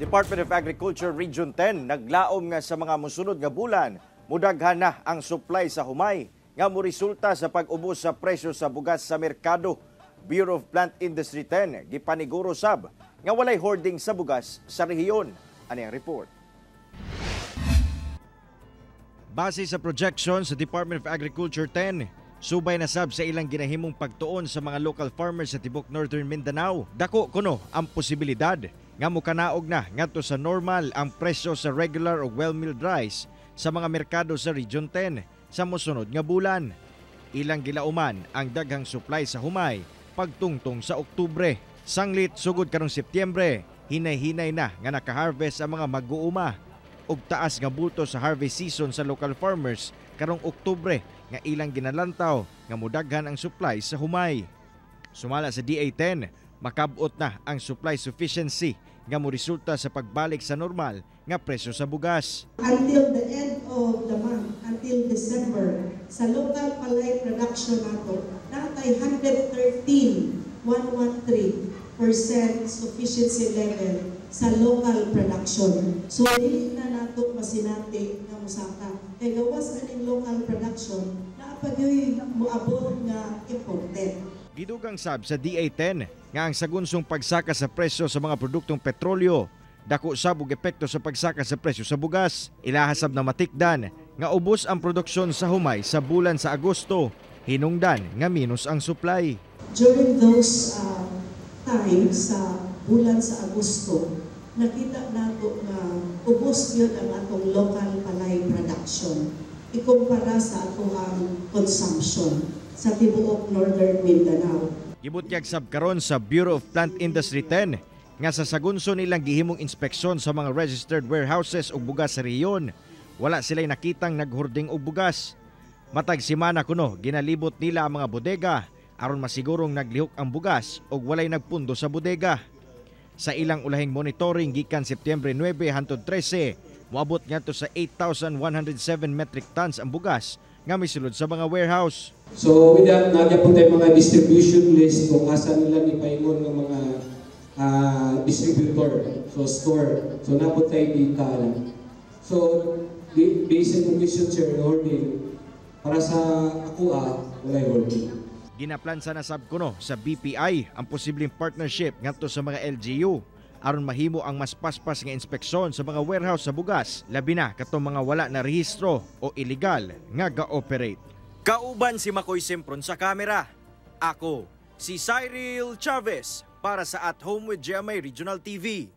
Department of Agriculture Region 10 naglaom nga sa mga musunod nga bulan mudaghan na ang supply sa humay nga moresulta sa pag-ubos sa presyo sa bugas sa merkado. Bureau of Plant Industry 10 gipaniguro sab nga walay hoarding sa bugas sa rehiyon. Ani ang report. Base sa projection sa Department of Agriculture 10, subay na sab sa ilang ginahimong pagtuon sa mga local farmers sa tibok Northern Mindanao, dako kuno ang posibilidad nga mukanaog na ngadto sa normal ang presyo sa regular o well-milled rice sa mga merkado sa Region 10 sa mosunod nga bulan. Ilang gilauman ang daghang supply sa humay pagtungtong sa Oktubre. Sanglit sugod karong Setyembre, hinay-hinay na nga nakaharvest ang mga mag-uuma ug taas nga bulto sa harvest season sa local farmers karong Oktubre nga ilang ginalantaw nga mudaghan ang supply sa humay. Sumala sa DA 10, makabot na ang supply sufficiency nga moresulta sa pagbalik sa normal nga presyo sa bugas. Until the end of the month, until December, sa local palay production nato, natay 113.113% sufficiency level sa local production. So, dili na nato masinati nga musaka. Kay gawas aning local production, naa pa gyoy moabot nga imported. Gidugang sab sa DA 10 nga ang sagunsong pagsaka sa presyo sa mga produktong petrolyo dako sab og epekto sa pagsaka sa presyo sa bugas. Ilaha sab na matikdan nga ubos ang produksyon sa humay sa bulan sa Agosto, hinungdan nga minus ang supply. During those times sa bulan sa Agosto, nakita nato nga ubos yun ang atong local palay production ikumpara sa atoang consumption sa tibuok Northern Mindanao. Gibutyag sab karon sa Bureau of Plant Industry 10 nga sa sagunso nilang gihimong inspeksyon sa mga registered warehouses og bugas sa rehiyon, wala sila'y nakitang naghording og bugas. Matag semana kuno ginalibot nila ang mga bodega aron masigurong naglihok ang bugas ug walay nagpundo sa bodega. Sa ilang ulahing monitoring gikan Setyembre 9 hangtod 13, moabot ngadto sa 8,107 metric tons ang bugas nga misulod sa mga warehouse. So with that, naa gyapon tayo mga distribution list kung asa nila ni paingon ng mga distributor, so store. So naa pod tay data na. So based on question, sir, hoarding, para sa ako walay hoarding. Ginaplansa na sab kuno sa BPI ang posibleng partnership ngadto sa mga LGU aron mahimo ang mas paspas nga inspeksyon sa mga warehouse sa bugas, labi na katong mga wala na rehistro o illegal nga ga-operate. Kauban si Makoy Sempron sa kamera. Ako, si Cyril Chavez para sa At Home with GMA Regional TV.